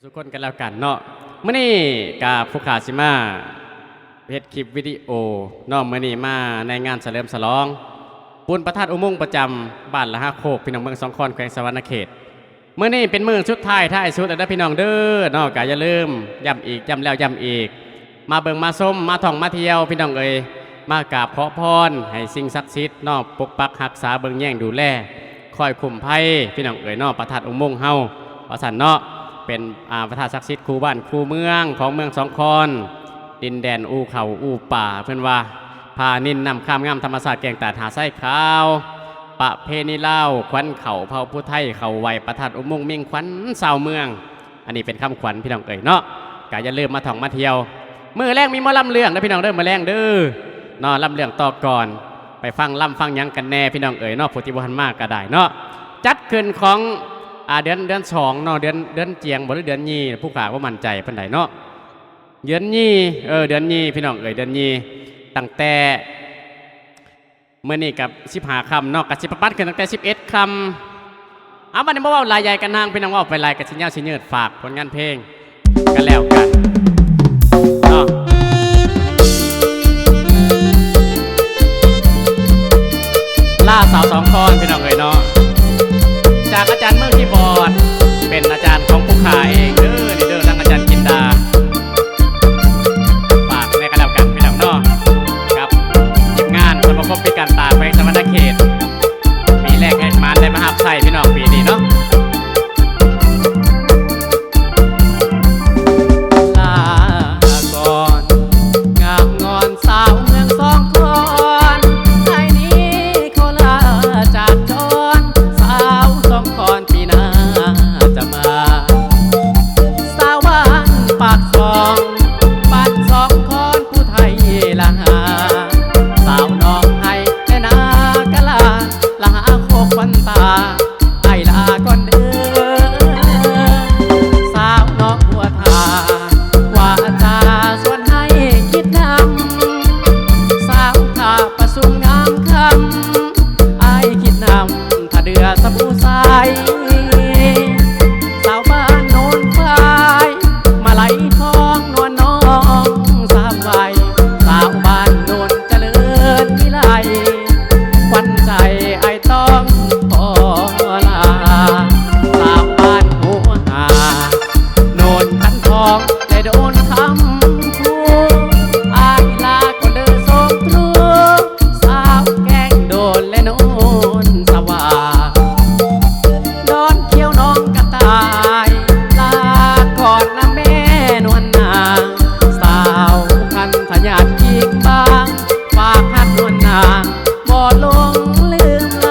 ທຸກຄົນກັນແລ້ວກັນເນາະ. ມື້ນີ້ກະຜູ້ຂ້າຊິມາເຮັດຄລິບວິດີໂອເນາະ, ມື້ນີ້ມາໃນງານສະເຫຼີມສະຫຼອງບຸນພະທາດອຸມົງປະຈຳບ້ານລະຫາໂຄກ ພີ່ນ້ອງເມືອງສອງຄອນ ແຂວງສະຫວັນນະເຂດ. ມື້ນີ້ເປັນມື້ສຸດທ້າຍທ້າຍສຸດແລ້ວເດີພີ່ນ້ອງເດີເນາະ, ກະຢ່າລືມ ຢ້ຳອີກ ຢ້ຳແລ້ວ ຢ້ຳອີກ ມາເບິ່ງມາຊົມ ມາທ່ອງມາທ່ຽວ ພີ່ນ້ອງເອີຍ, ມາກາບຂໍພອນໃຫ້ສິ່ງສັກສິດເນາະ ປົກປັກຮັກສາເບິ່ງແຍງດູແລ ຄອຍຄຸ້ມໄພ ພີ່ນ້ອງເອີຍເນາະ, ພະທາດອຸມົງເຮົາວ່າຊັ້ນເນາະ. ເປັນ ອ່າ ພະທາດສັກສິດຄູ່ບ້ານຄູ່ເມືອງຂອງເມືອງສອງຄອນ, ດິນແດນອູ່ເຂົ້າອູ່ປ່າ ເພິ່ນວ່າ ຜານິນນ້ຳຄາມງາມ ທຳມະຊາດແກ້ງຕາດຫາດຊາຍຂາວ, ປະເພນີລາວ ຂວັນເຂົ້າເຜົ່າຜູ້ໄທ ເຂົ້າໄຫວ້ພະທາດອຸມົງ ເມັງຂວັນຊາວເມືອງ. ອັນນີ້ເປັນຄຳຂວັນພີ່ນ້ອງເອີຍເນາະ, ກະຢ່າລືມມາທ່ອງມາທ່ຽວ. ມື້ແລງມີໝໍລຳເລື່ອງເດີພີ່ນ້ອງເດີ, ມື້ແລງເດີເນາະ, ລຳເລື່ອງຕໍ່ກ່ອນ, ໄປຟັງລຳຟັງຫຍັງກັນແດ່ພີ່ນ້ອງເອີຍເນາະ, ຜູ້ທີ່ບໍ່ທັນມາກະໄດ້ເນາະ. ຈັດຂຶ້ນຂອງ ອ່າ ເດືອນ ເດືອນສອງເນາະ, ເດືອນ ເດືອນຈຽງບໍ່ ຫຼື ເດືອນຍີ່ ຜູ້ຂ້າບໍ່ໝັ້ນໃຈປານໃດເນາະ. ເດືອນຍີ່ ເອີ ເດືອນຍີ່ ພີ່ນ້ອງເອີຍ, ເດືອນຍີ່ ຕັ້ງແຕ່ ມື້ນີ້ກະສິບຫ້າຄ່ຳເນາະ, ກະຊິປະມານຂຶ້ນຕັ້ງແຕ່ສິບເອັດຄ່ຳ. ເອົາ ບັດນີ້ບໍ່ເວົ້າຫຼາຍໃຫຍ່ກັນນາງ ພີ່ນ້ອງ, ເວົ້າໄປຫຼາຍກະຊິຍາວຊິຍືດ, ຝາກຜົນງານເພງກັນແລ້ວກັນເນາະ. ລາສາວສອງຄອນ ພີ່ນ້ອງເອີຍເນາະ, ຈາກອາຈານມືຄີບອດ ເປັນອາຈານຂອງຜູ້ຂ້າເອງເດີ ນີ້ເດີ ທາງອາຈານຈິນດາ. ຝາກແດ່ກັນແລ້ວກັນພີ່ນ້ອງເນາະ, ກັບທີມງານສະມາຄົມພິການຕາແຂວງສະຫວັນນະເຂດ, ປີແລກໃຫ້ໝານໄດ້ມາຮັບໃຊ້ພີ່ນ້ອງປີນີ້ເນາະ. ລາກ່ອນ ງາມງອນສາວເມືອງສອງຄອນ, ໃນນີ້ຂໍລາຈາກຈອນ ສາວສອງຄອນ ປີໜ້າຈະມາ. ສາວບ້ານປາກຊ່ອງ ບ້ານສອງຄອນ ຜູ້ໄທລະຫາ, ສາວນ້ອງໄຮແລະນາກະລາ ລະຫາໂຄກຂວັນຕາ, ອ້າຍລາກ່ອນເດີ ສາວນ້ອງຫົວທ່າ, ວ່າຈາຊວນໃຫ້ຄິດນຳ, ສາວທ່າປະຊຸມງາມຄຳ, ອ້າຍຄິດນຳ ທ່າເດື່ອສະບູຊາຍ, ສາວບ້ານໂນນຄວາຍ, ມາໄລທອງນວນນ້ອງສາມໄວ, ສາວບ້ານໂນນຈະເລີນວິໄລ, ຂວັນໃຈອ້າຍຕ້ອງຂໍລາ, ສາວບ້ານຫົວຫາ, ໂນນຄັນທອງ ແລະໂນນຄຳພູ, ອ້າຍລາກໍເລີສົມຮູ້, ສາວແກ້ງໂດນ ແລະໂນນສະຫວ່າງ, ດອນຂຽວໜອງກະຕ່າຍ, ລາກ່ອນນະແມ່ນວນນາ, ສາວຄັນທະຍາດຄີງບາງ, ຝາກຮັກນວນນາ ບໍ່ຫຼົງລືມໄລ,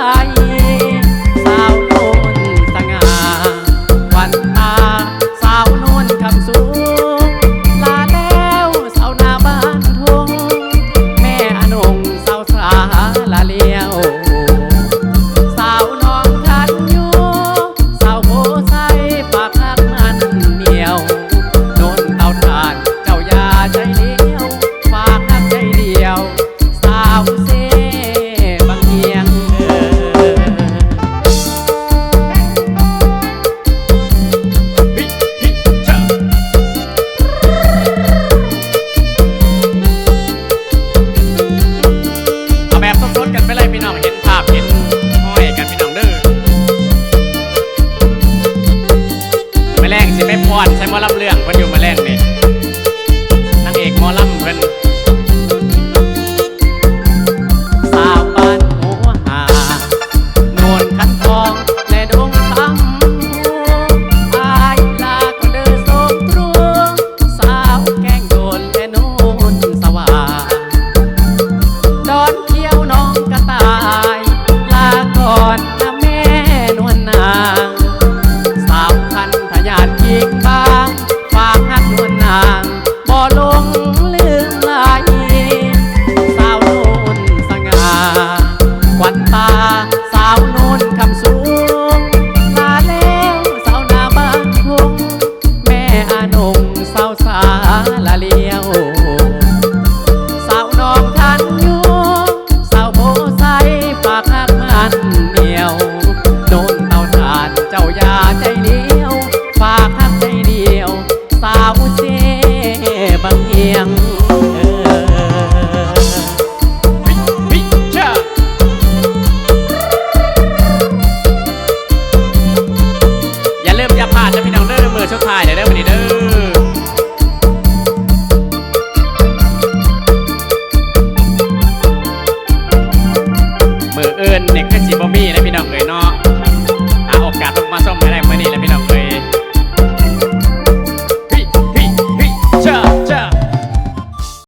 ສາວໂນນສະຫງ່າ ຂວັນຕາ, ສາວໂນນຄຳສູງ, ລາແລ້ວສາວໜ້າບ້ານທົ່ງ, ແມ່ອານົງສາວສາລາລ້ຽວ, ສາວໜອງຄັນຢູ່, ສາວໂພໄຊ ຝາກຮັກໝັ້ນໜຽວ, ໂນນເຕົາຖ່ານ ເຈົ້າຢ່າໃຈຫຼຽວ, ຝາກຮັກໃຈຫຼຽວ ສາວເຊບັງຫຽງເອີ. ເອົາແບບສົດໆກັນໄປເລີຍພີ່ນ້ອງ, ເຫັນພາບເຫັນຮອຍກັນພີ່ນ້ອງເດີ. ມື້ແລງຊິໄປຟ້ອນໃສ່ໝໍລຳເລື່ອງເພິ່ນຢູ່ມື້ແລງນີ້, ນາງເອກໝໍລຳເພິ່ນ. ສາວບ້ານຫົວຫາ ໂນນຄັນທອງ ແລະດົງຄຳພູ, ອ້າຍລາກໍເດີສົມຮູ້, ສາວແກ້ງໂດນ ແລະໂນນສະຫວ່າງ, ດອນຂຽວໜອງກະຕ່າຍ, ລາກ່ອນນະແມ່ນວນນາ, ສາວຄັນທະຍາດຄີງບາ